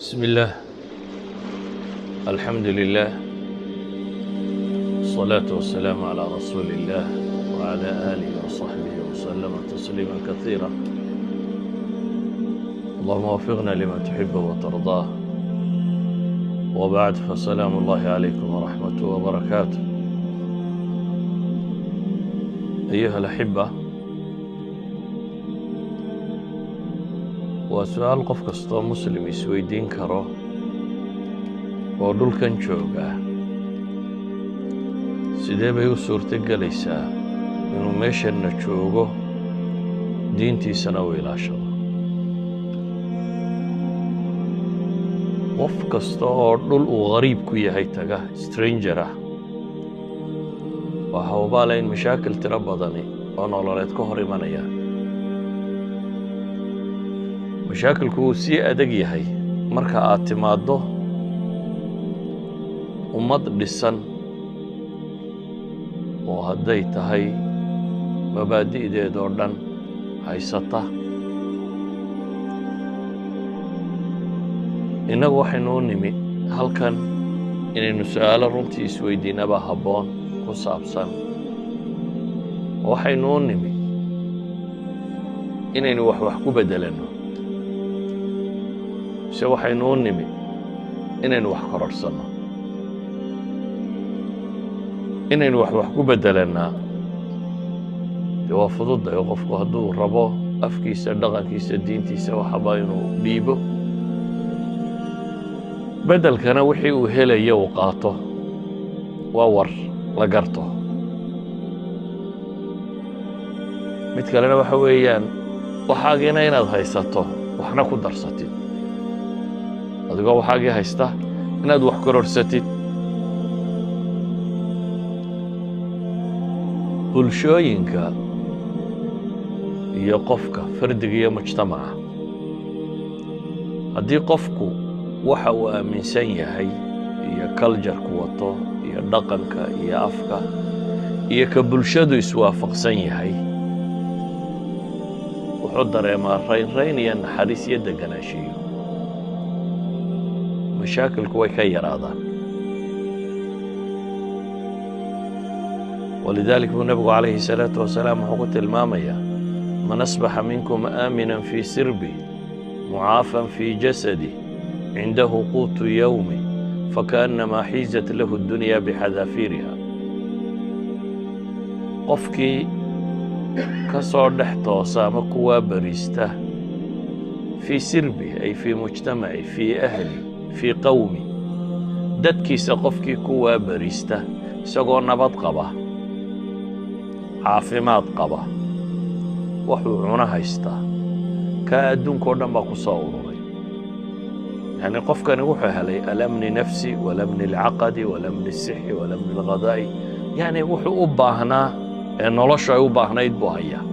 بسم الله، الحمد لله، والصلاة والسلام على رسول الله وعلى آله وصحبه وسلم تسليما كثيرا. اللهم وفقنا لما تحب وترضاه. وبعد، فسلام الله عليكم ورحمته وبركاته. أيها الأحبة، waa su-aal qof kastoo Muslim isweydiin karo oo dhulkan jooga: sidee bay u suurto gelaysaa inuu meeshanna joogo, diintiisana u ilaashado? Qof kasta oo dhul uu gariib ku yahay taga, stranger ah, waxaa hubaala in mashaakil tiro badani oo nololeed ka hor imanaya. Mashaakilku wuu sii adag yahay marka aad timaaddo ummad dhisan oo hadday tahay mabaadi'deed oo dhan haysata. Innagu waxaynu u nimi halkan inaynu su-aalo runtii isweydiinaba habboon ku saabsan: waxaynu u nimi inaynu wax ku beddelanno, mise waxaynu u nimi inaynu wax kororhsanno? Inaynu wax ku beddelannaa dee waa fududahay. Qofku hadduu rabo afkiisa, dhaqankiisa, diintiisa waxaba inuu dhiibo, beddelkana wixii uu helayo uu qaato, waa war la garto. Mid kalena waxa weeyaan waxaagiina inaad haysato, waxna ku darsatid. Adigoo waxaagii haysta inaad wax kororhsatid. Bulshooyinka iyo qofka fardiga iyo mujtamaca, haddii qofku waxa uu aaminsan yahay iyo culture-ku wato iyo dhaqanka iyo afka iyo ka bulshadu iswaafaqsan yahay, wuxuu dareemaa raynrayn iyo naxariis iyo deganaanshiyo. Mashaakilku way ka yaraadaan. ولذلك buu Nebigu calayhi الsalaatu wasalaam wuxuu ku tilmaamayaa: من أصبح منكم آمنا في سربه، معافى في جسده، عنده قوت يومه، فكأنما حيزت له الدنيا بحذافيرها. Qofkii ka soo dhex toosa ama kuwaa bariista في سربه، أي في مجتمعه، في أهله، في قومه، dadkiisa, qofkii kuwaa bariista isagoo nabad qaba, caafimaad qaba, waxuu cuno haystaa, kaa adduunka o dhan baa ku soo ururay. Yacni qofkani wuxuu helay الأمن النفسي والأمن العقدي والأمن الصحي والأمن الغذائي. Yacni wuxuu u baahnaa ee noloshu ay u baahnayd buu hayaa,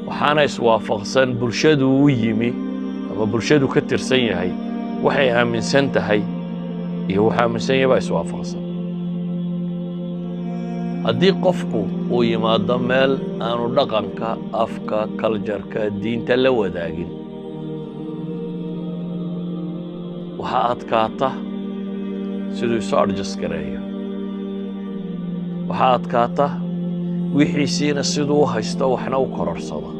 waxaana iswaafaqsan bulshadu u yimi ama bulshadu ka tirsan yahay. Waxay aaminsan tahay iyo wuxuu aaminsan yahay baa iswaafaqsan. Haddii qofku uu yimaado meel aanu dhaqanka, afka, culture-ka, diinta la wadaagin, waxaa adkaata siduu isu adjust gareeyo. Waxaa adkaata wixiisiina siduu u haysto waxna u kororsado.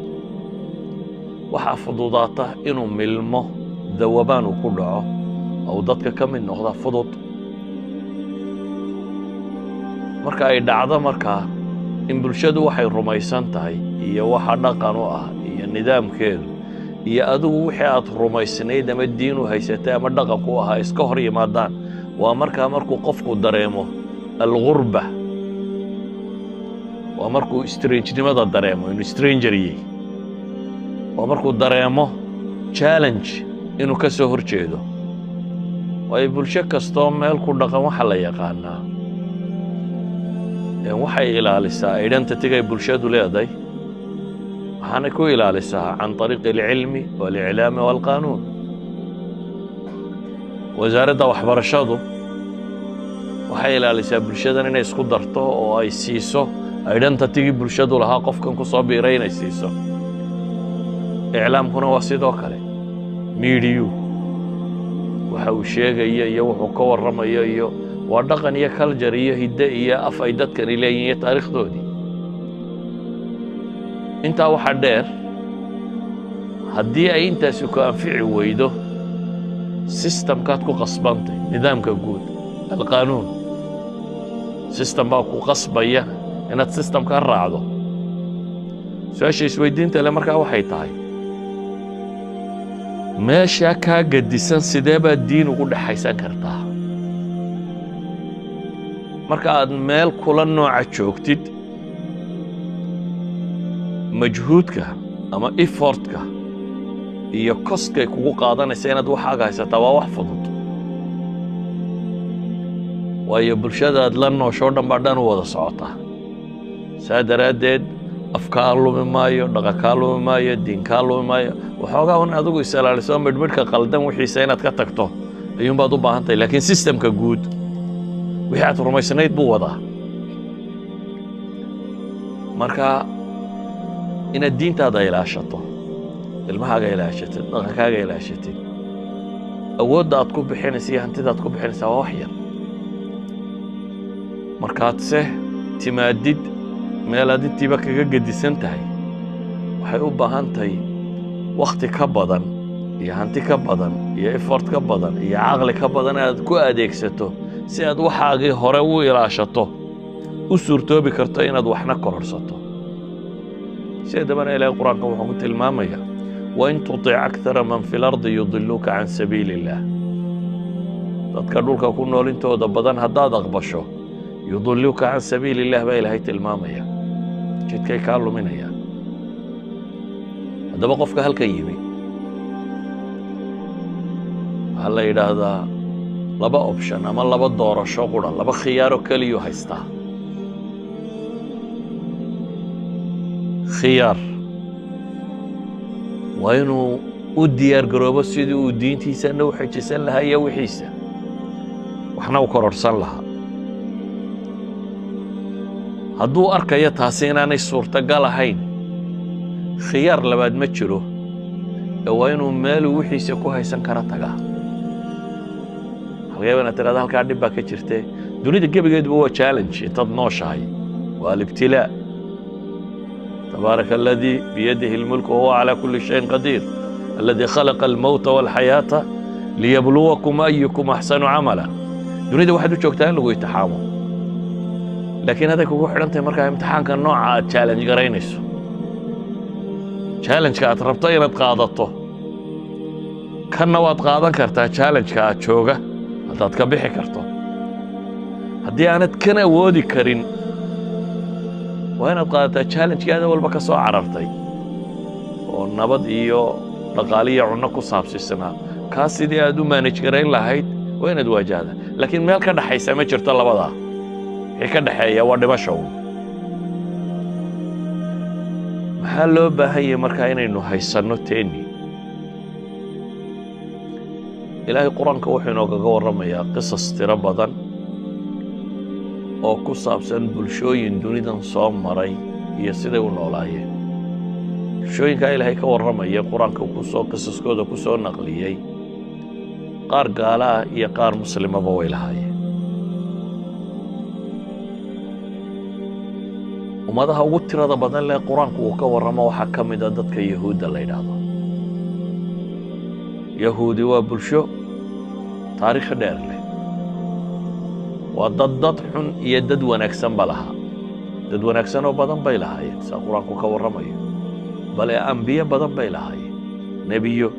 Waxaa fududaata inuu milmo, dawabaan uu ku dhaco oo uu dadka ka mid noqda fudud. Marka ay dhacdo markaa in bulshadu waxay rumaysan tahay iyo waxa dhaqan u ah iyo nidaamkeedu iyo adigu wixii aad rumaysnayd ama diin u haysatay ama dhaqanku u ahaa iska hor yimaadaan, waa markaa markuu qofku dareemo الغربة, waa markuu strangenimada dareemo, inuu stranger yahay, waa markuu dareemo challenge inuu ka soo hor jeedo. Waayo, bulsho kastoo meel ku dhaqan waxaa la yaqaanaa waxay ilaalisaa identity-gay bulshadu leedahay, waxaanay ku ilaalisaa عن طريق العلم والإعلام والقانون. Wasaaradda waxbarashadu waxay ilaalisaa bulshadan inay isku darto oo ay siiso identity-gii bulshadu lahaa qofkan ku soo biiray inay siiso. Iclaamkuna waa sidoo kale, media. Waxa uu sheegaya iyo wuxuu ka warramayo iyo waa dhaqan iyo culture iyo hidde iyo af ay dadkani leeyihin iyo taariikhdoodii. Intaa waxaa dheer, haddii ay intaasi ku anfici weydo, systemkaad ku qasbantay, nidaamka guud, alqaanuun, system baa ku qasbaya inaad systemkaa raacdo. Su-aasha isweydiinta le markaa waxay tahay: meeshaa kaa gedisan sidee baad diin ugu dhexaysan kartaa? Marka aad meel kula nooca joogtid, majhuudka ama effortka iyo costkay kugu qaadanaysa inaad waxaaga haysataa waa wax fudud, waayo bulshadaad la nooshoo dhan baa dhan u wada socotaa. Saa daraaddeed afkaa lumi maayo, dhaqankaa lumi maayo, diinkaa lumi maayo. Waxoogaa un adigu is-ilaaliso, midhmidhka qaldan wixiisa inaad ka tagto ayuunbaad u baahan tahay, laakiin systemka guud wixii aad rumaysnayd buu wadaa. Marka inaad diintaada ilaashato, ilmahaaga ilaashatid, dhaqankaaga ilaashatid, awoodda aad ku bixinaysa iyo hantidaad ku bixinaysaa waa wax yar. Markaadse timaadid meel aad intiiba kaga gedisan tahay, waxay u baahan tahay wakhti ka badan iyo hanti ka badan iyo effort ka badan iyo caqli ka badan inaad ku adeegsato si aad waxaagii hore u ilaashato, u suurtoobi karto inaad waxna kororsato. Sideedabana Ilaahay Qur-aanka wuxuu ku tilmaamayaa: وإن تطع أكثر من في الأرض يضلوك عن سبيل الله. Dadka dhulka ku nool intooda badan haddaad aqbasho, يضلوك عن سبيل الله baa Ilaahay tilmaamaya, jidkay kaa luminayaan. Haddaba qofka halkan yimi waxaa la yidhaahdaa laba option ama laba doorasho qura, laba khiyaaro keliyuu haystaa. Khiyaar waa inuu u diyaar garoobo sidii uu diintiisana u xejisan lahaa iyo wixiisa waxna u kororhsan lahaa. Hadduu arkayo taasi inaanay suurtagal ahayn, khiyaar labaad ma jiro ee waa inuu meeluu wixiisa ku haysan kara tagaa. Halkeeba inaad tirahda halkaa dhib baa ka jirte. Dunida gebigeeduba waa challenge intaad nooshahay, waa الابتلاء. تبارك الذي بيده الملك وهو على كل شيء قدير الذي خلق الموت والحياة ليبلوكم أيكم أحسن عملا. Dunida waxaad u joogtaa in lagu imtixaamo, laakiin aday kugu xidhan tahay markaa imtixaanka nooca aad challenge garaynayso, challenge-ka aad rabto inaad qaadato. Kanna waad qaadan kartaa, challenge-ka aad jooga haddaad ka bixi karto. Haddii aanad kan awoodi karin, waa inaad qaadataa challenge-kii aada walba ka soo carartay oo nabad iyo dhaqaale iyo cunno ku saabsiisnaa. Kaas sidii aad u manage garayn lahayd waa inaad waajahda, laakiin meel ka dhaxaysa ma jirto labadaa. Wixii ka dhexeeya waa dhimasho un. Maxaa loo baahan yahay markaa? Inaynu haysanno teeni. Ilaahay Qur-aanka wuxuu inoogaga warramayaa qisas tiro badan oo ku saabsan bulshooyin dunidan soo maray iyo siday u noolaayeen. Bulshooyinkaa Ilaahay ka warramaya, Qur-aanka kusoo qisaskooda ku soo naqliyey, qaar gaala ah iyo qaar muslimaba way lahaayeen. Ummadaha ugu tirada badan leh Qur-aanku uu ka warramo waxaa ka mid a dadka Yahuudda la yidhaahdo. Yahuudi waa bulsho taariikh dheer leh, waa dad dad xun iyo dad wanaagsan ba lahaa. Dad wanaagsan oo badan bay lahaayeen, saa Qur-aanku ka warramayo, bale ambiye badan bay lahaayeen, nebiyo,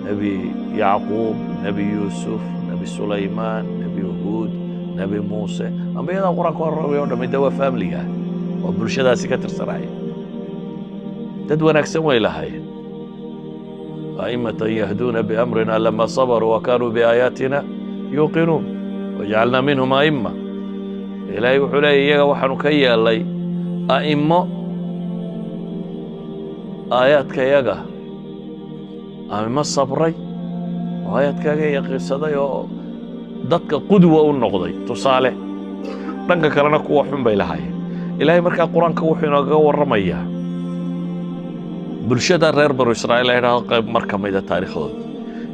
Nebi Yacquub, Nebi Yuusuf, Nebi Sulaymaan, Nebi Huud, Nebi Muuse. Ambiyada Qur-aanka warramaya o dhami de waa faamiliga, waa bulshadaasi ka tirsanaya. Dad wanaagsan way lahaayeen: أئمة يهدون بأمرنا لما صبروا وكانوا بآياتنا يوقنون وجعلنا منهم أئمة. Ilaahay wuxuu leeya iyaga waxaanu ka yeelay a'immo aayaadkayaga, a'immo sabray oo aayaadkayaga yaqiinsaday oo dadka qudwa u noqday, tusaale. Dhanka kalena kuwa xun bay lahaayeen. Ilaahay markaa Qur-aanka wuxuu inoogaga warramayaa bulshada reer Banu Israa'iil la yidhahdo qayb mar ka mida taariikhdooda.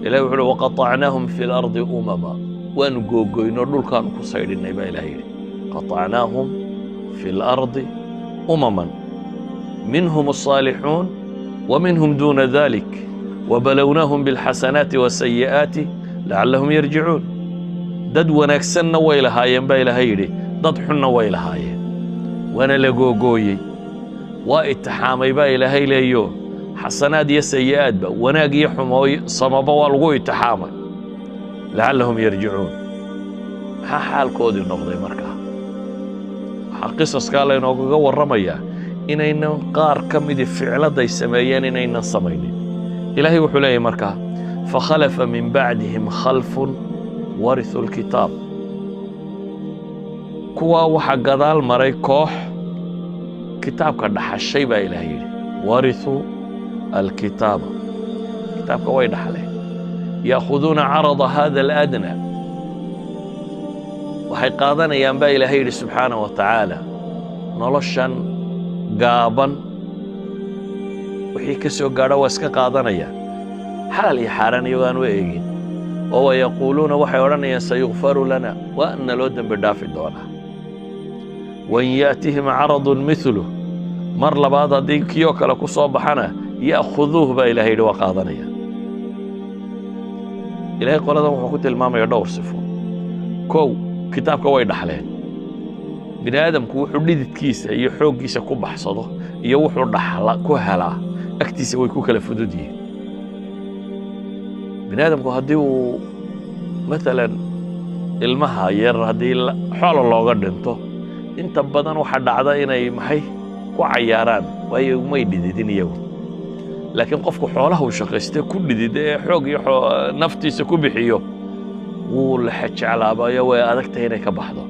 Ilahay wuxu uhi waqatacnaahum fi lardi umama, waanu googoyno dhulkaanu ku saydhinay baa Ilahay yidhi. Qatacnaahum fi lardi umaman minhum الصaalixuun wa minhum duuna dalik wabalownaahum biاlxasanaati wasayi'aati lacallahum yarjicuun. Dad wanaagsanna way lahaayeen baa Ilaahay yidhi, dad xunna way lahaayeen, waana la googooyey, waa itixaamay baa Ilaahay leeyo, xasanaad iyo sayi'aadba, wanaag iyo xumooy samaba waa lagu itixaamay, lacallahum yarjicuun. Maxaa xaalkoodii noqday markaa? Waxaa qisaskaa laynoogaga warramayaa inaynan qaar ka midii ficladday sameeyeen inaynan samaynin. Ilaahay wuxuu leeyahy markaa fakhalafa min bacdihim khalfun warithu lkitaab, kuwaa waxaa gadaal maray koox kitaabka dhaxashay baa Ilaah yidhi. Warithuu alkitaaba, kitaabka way dhaxleen. Ya'khuduuna carada hada aladna, waxay qaadanayaan baa Ilaahay yidhi subxaanaه wa tacaala noloshan gaaban wixii ka soo gaadha waa iska qaadanayaan, xalaal iyo xaaraan iyagoo aan u eegin. Oo wayaquuluuna, waxay odhanayaan sayukfaru lana, waa na loo dembi dhaafi doonaa. Wain ya'tihim caradun miluh, mar labaad haddii kiyoo kale ku soo baxana ya'khuduuh baa Ilahay yidhi, waa qaadanaya. Ilahay qoladan wuxuu ku tilmaamaya dhowr sifo. Kow, kitaabka way dhaxleen. Bini aadamku wuxuu dhididkiisa iyo xooggiisa ku baxsado iyo wuxuu dhaxla ku helaa agtiisa way ku kala fudud yihiin. Bini aadamku haddii uu maalan ilmaha yar haddii xoola looga dhinto, inta badan waxaa dhacda inay maxay ku cayaaraan, waayo may dhididin iyagu. Laakiin qofku xoolaha uu shaqaystee ku dhidida ee xoog iyo naftiisa ku bixiyo wuu laxa jeclaabayo, way adagtahay inay ka baxdo.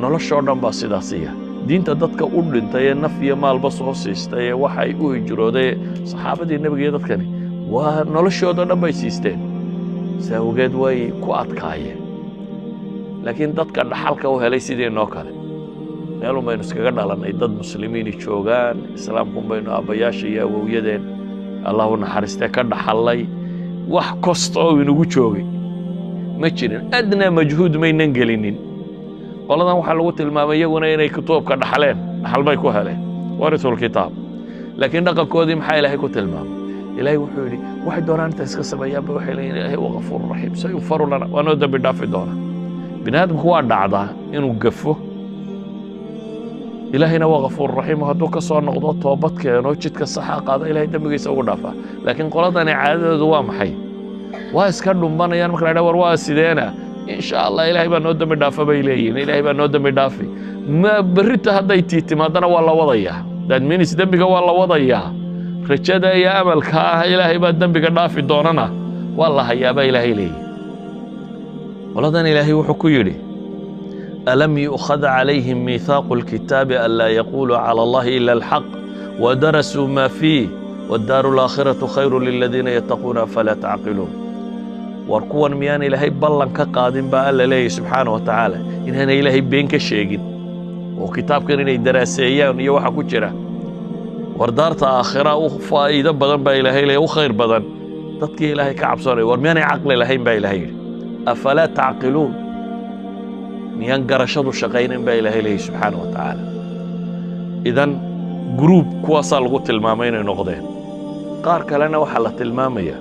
Noloshoo dhan baa sidaasiya. Diinta dadka u dhintay ee naf iyo maalba soo siistay ee waxay u hijrooday saxaabadii nebiga iyo dadkani waa noloshoodo dhan bay siisteen, si awgeed way ku adkaayeen. Laakiin dadka dhaxalka u helay sidii noo kale meelun baynu iskaga dhalannay, dad muslimiini joogaan, islaamkun baynu aabbayaasha iyo awowyadeen Allahu naxariistee ka dhaxallay, wax kasta oo inagu joogay ma jirin, adnaa majhuud maynan gelinin. Qoladan waxaa lagu tilmaamay iyaguna inay kitaabka dhaxleen, dhaxal bay ku heleen, warisulkitaab. Laakiin dhaqankoodii maxaa Ilaahay ku tilmaamay? Ilaahay wuxuu yidhi waxay doonaan inta iska sameeyaanba waxay leeyihin Ilaahay waa ghafuur raxiim, sayugfaru lana, waa noo dembi dhaafi doona. Bini aadamku waa dhacdaa inuu gafo, Ilaahayna waa ghafuur raxiim, hadduu ka soo noqdo toobad keeno jidka saxa qaada Ilahay dembigiisa ugu dhaafaa. Laakiin qoladani caadadoodu waa maxay? Waa iska dhumbanayaan. Marka la dhaha war waa sideena, insha Allah Ilaahay baa noo dembi dhaafa bay leeyihin, Ilaahay baa noo dembi dhaafi. Ma berrita hadday tiitimaadana waa la wadayaa, that means dembiga waa la wadayaa. Rajada iyo amalka ah Ilaahay baa dembiga dhaafi doonana waa la hayaa baa Ilaahay leeyihi. Qoladan Ilaahay wuxuu ku yidhi alam yu'khad calayhim miithaaqu alkitaabi an laa yaquuluu cala Allahi ila alxaq wadarasuu ma fiih waddaaru alaakhiratu khayru liladiina yattaquuna afalaa tacqiluun. War kuwan miyaan Ilaahay ballan ka qaadin baa Alla leeyahy subxaana wa tacaala inaanay Ilaahay been ka sheegin oo kitaabkan inay daraaseeyaan iyo waxa ku jira. War daarta aakhira u faa'iido badan baa Ilaahay leeyahy, u khayr badan dadkii Ilaahay ka cabsoonaya. War miyaanay caqli lahayn baa Ilaahay yidhi, afalaa tacqiluun, miyaan garashadu shaqaynin baa Ilaahay leeyahy subxaana wa tacaala. Idan gruub kuwaasaa lagu tilmaamay inay noqdeen. Qaar kalena waxaa la tilmaamaya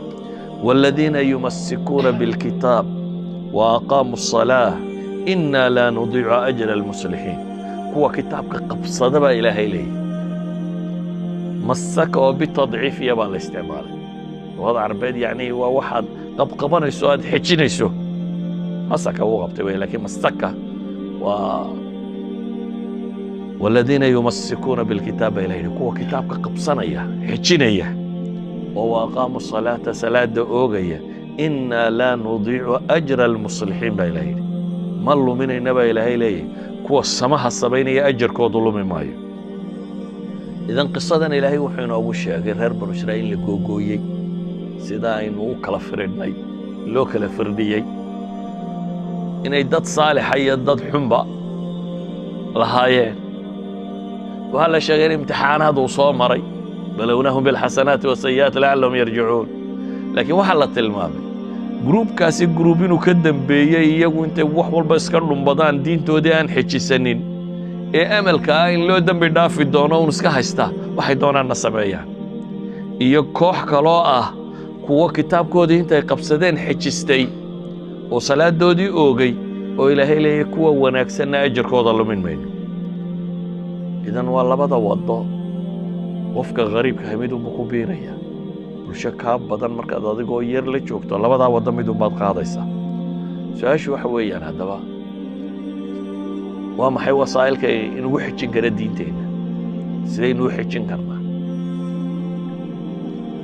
waaladiina yumasikuuna bilkitaab wa aqaamuu الصalaaة inaa laa nudiicu ajra almuslixiin. Kuwa kitaabka qabsada baa Ilaahay leeyahy. Masaka oo bitadciifiya baa la isticmaalay luqada Carbeed, yacni waa waxaad qabqabanayso aad xejinayso. Masaka wuu qabtay wey, laakiin masaka waa waladiina yumasikuuna bilkitaab baa Ilahay yidhi, kuwa kitaabka qabsanaya xejinaya oo wa aqaamu salaata salaada oogaya, innaa laa nudiicu ajra almuslixiin baa Ilahay yidhi, ma luminayna baa Ilaahay leeyahy, kuwa samaha samaynaya ajarkoodu lumi maayo. Idan qisadan Ilaahay wuxuu inoogu sheegay reer Banu Israa'iil la googooyey sida aynu u kala firidhnay loo kala firdhiyey, inay dad saalixa iyo dad xunba lahaayeen. Waxaa la sheegay in imtixaanaad uu soo maray, balownaahum bilxasanaati wasayi'aat lacallahum yarjicuun. Laakiin waxaa la tilmaamay group-kaasi group inuu ka dambeeyey, iyagu intay wax walba iska dhumbadaan, diintoodii aan xejisanin, ee amalka ah in loo dembi dhaafi doono un iska haysta, waxay doonaanna sameeyaan, iyo koox kaloo ah kuwo kitaabkoodii intay qabsadeen xejistay oo salaadoodii oogay, oo Ilaahay leeyahy kuwa wanaagsanna ajarkooda lumin mayno. Idan waa labada waddo qofka khariibkahay midunbu ku biiraya. Bulsho kaa badan markaad adigoo yar la joogto, labadaa waddo midunbaad qaadaysaa. Su-aashu waxa weeyaan, haddaba waa maxay wasaa'ilka inugu xejin kara diinteenna? Sidaynu u xejin karnaa?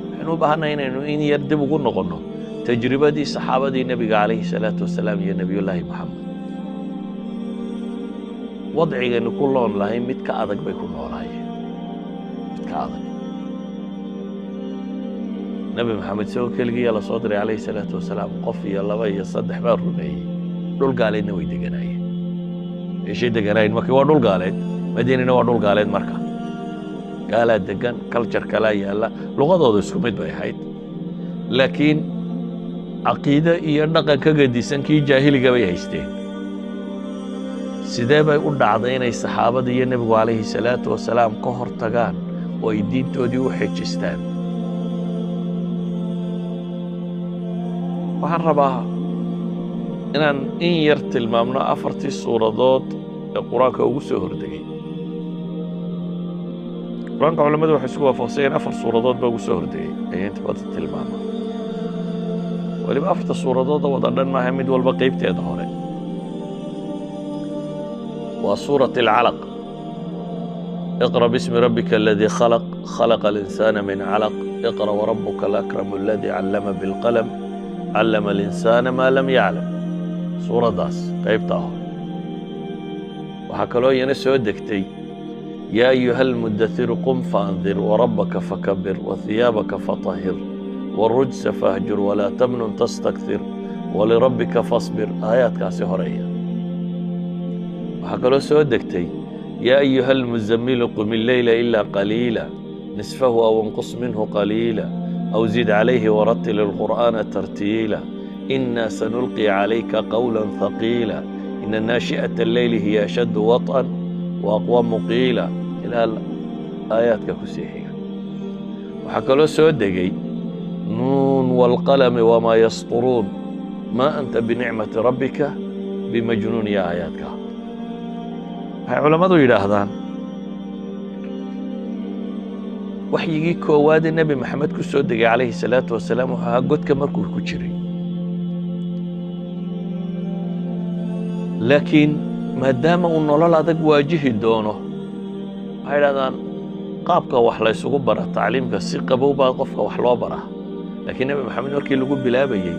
Waxaynu u baahannahay inaynu in yar dib ugu noqonno tajribadii saxaabadii Nebiga calayhi salaatu wasalaam iyo Nebiyullaahi Moxamed. Wadcigaynu ku loon lahay mid ka adag bay ku noolaayeen, mid ka adag. Nebi Maxamed isagoo keligiiya la soo diray calayhi salaatu wasalaam, qof iyo laba iyo saddex baa rumeeyey. Dhul gaaleedna way deganaayeen. Meeshay deganaayeen markii waa dhul gaaleed, Madiinana waa dhul gaaleed. Marka gaalaa degan, culture kalaa yaalla, luqadooda isku mid bay ahayd, laakiin caqiide iyo dhaqan ka gedisan kii jaahiliga bay haysteen. Sidee bay u dhacday inay saxaabada iyo Nebigu calayhi salaatu wasalaam ka hor tagaan oo ay diintoodii u xejistaan? Waxaan rabaa inaan in yar tilmaamno afartii suuradood ee Qur-aanka ugu soo hordegay. Qur-aanka culamadu waxay isku waafaqsanyeen afar suuradood baa ugu soo hordegay, ayay inta badan tilmaama. Weliba afarta suuradoodda wada dhan maaha, mid walba qeybteeda hore. Waa suurat alcalaq: اقرأ باسم ربك الذي خلق، خلق الإنسان من علق، اقرأ وربك الأكرم الذي علم بالقلم، علم الإنسان ما لم يعلم. Suuraddaas qaybtaa hore. Waxaa kaloo iyana soo degtay: يا أيها المدثر قم فأنذر وربك فكبر وثيابك فطهر والرجز فاهجر ولا تمنن تستكثر ولربك فاصبر. Aayaadkaasi horeeya. Waxaa kaloo soo degtay: يا أيها المزمل قم الليل إلا قليلا، نصفه أو انقص منه قليلا أو زد عليه ورتل القرآن ترتيلا، إنا سنلقي عليك قولا ثقيلا، إن ناشئة الليل هي أشد وطئا وأقوم قيلا، ilaa aayaadka ku sii xiga. Waxaa kaloo soo degay: ن والقلم وما يسطرون، ما أنت بنعمة ربك بمجنون, iyo aayaadka. Waxay culammadu yidhaahdaan waxyigii koowaadee Nebi Maxamed ku soo degay calayhi salaatu wasalaam wuxuu ahaa godka markuu ku jiray. Laakiin maadaama uu nolol adag waajihi doono, waxay idhahdaan qaabka wax la ysugu bara tacliimka si qabow baa qofka wax loo baraa, laakiin Nebi Maxamed markii lagu bilaabayey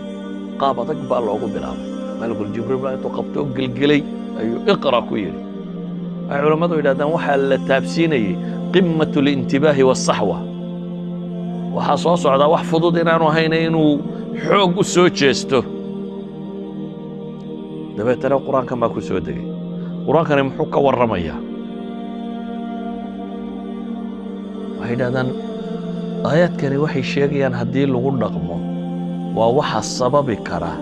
qaab adag baa loogu bilaabay. Malakul Jibriil baa intuu qabtoo gelgelay ayuu "اقرأ" ku yidhi. Waxay culammadu yidhahdaan waxaa la taabsiinayey قمة الانتباه والصحوة. Waxaa soo socdaa wax fudud inaanu ahayna, inuu xoog u soo jeesto. Dabeetana Qur-aankan baa ku soo degay. Qur-aankani muxuu ka warramayaa? Waxay yidhahdaan aayaadkani waxay sheegayaan haddii lagu dhaqmo waa waxa sababi kara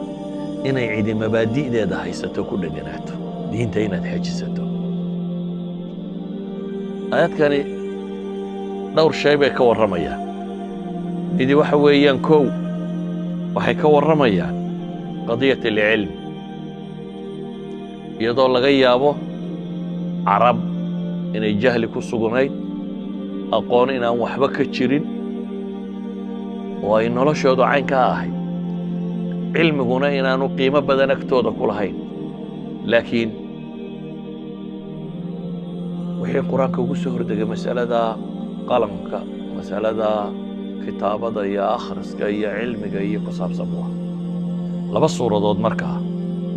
inay cidi mabaadi'deeda haysato, ku dheganaato diinta, inaad xejisato. Aayaadkani dhowr shay bay ka warramayaan. Midi waxa weeyaan, kow, waxay ka warramayaan قضية العلم, iyadoo laga yaabo Carab inay jahli ku sugnayd, aqoon inaan waxba ka jirin, oo ay noloshoodu caynkaa ahayd, cilmiguna inaanu qiimo badan agtooda ku lahayn. Laakiin wixii Qur-aanka ugu soo hordegay masalada qalamka, masalada kitaabada iyo akhriska iyo cilmiga iyo ku saabsan buu ah. Laba suuradood markaa,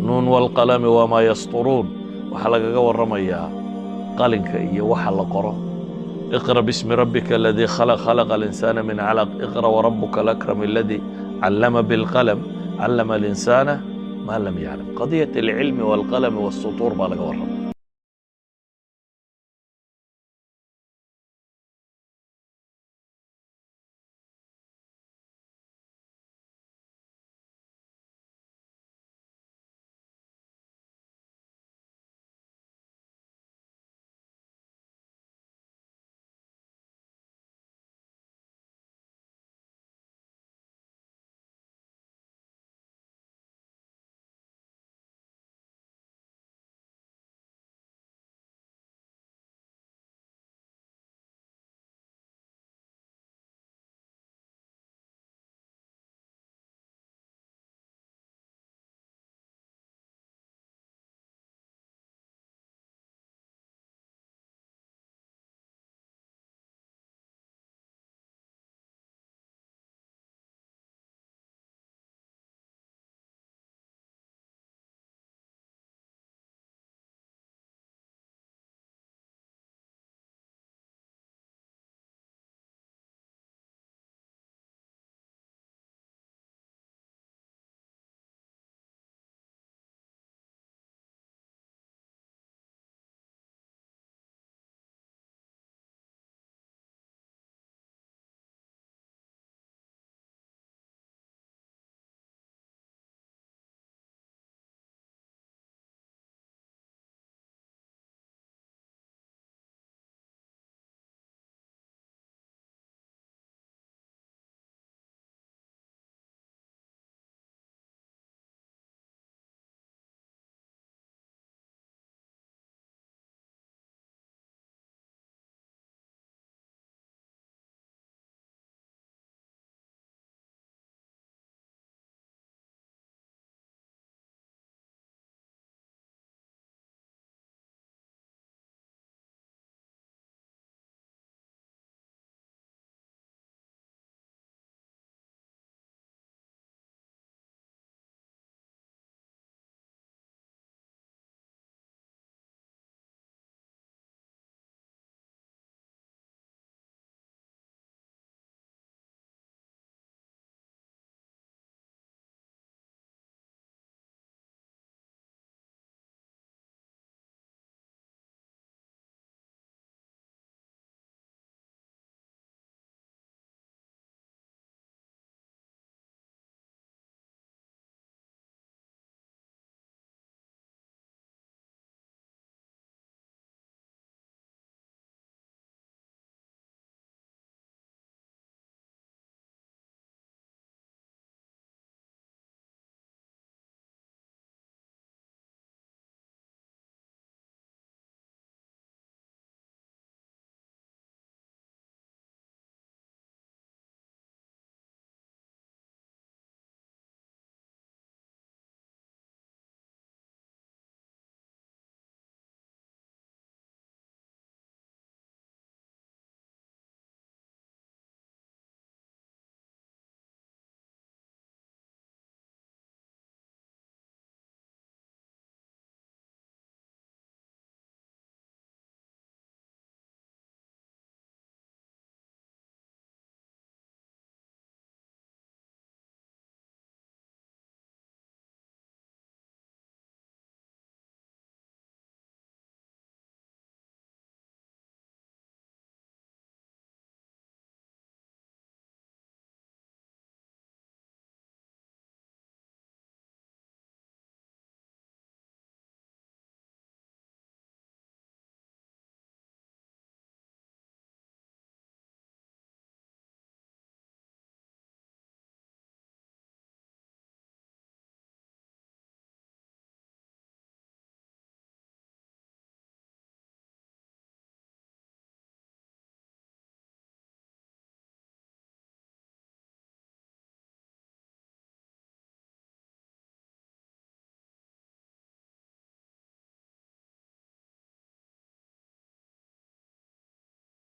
ن والقلم وما يسطرون, waxaa lagaga warramayaa qalinka iyo waxa la qoro. اقرأ باسم ربك الذي خلق، خلق الإنسان من علق، اقرأ وربك الأكرم الذي علم بالقلم، علم الإنسان ما لم يعلم. قضية العلم والقلم والسطور baa laga warramaya.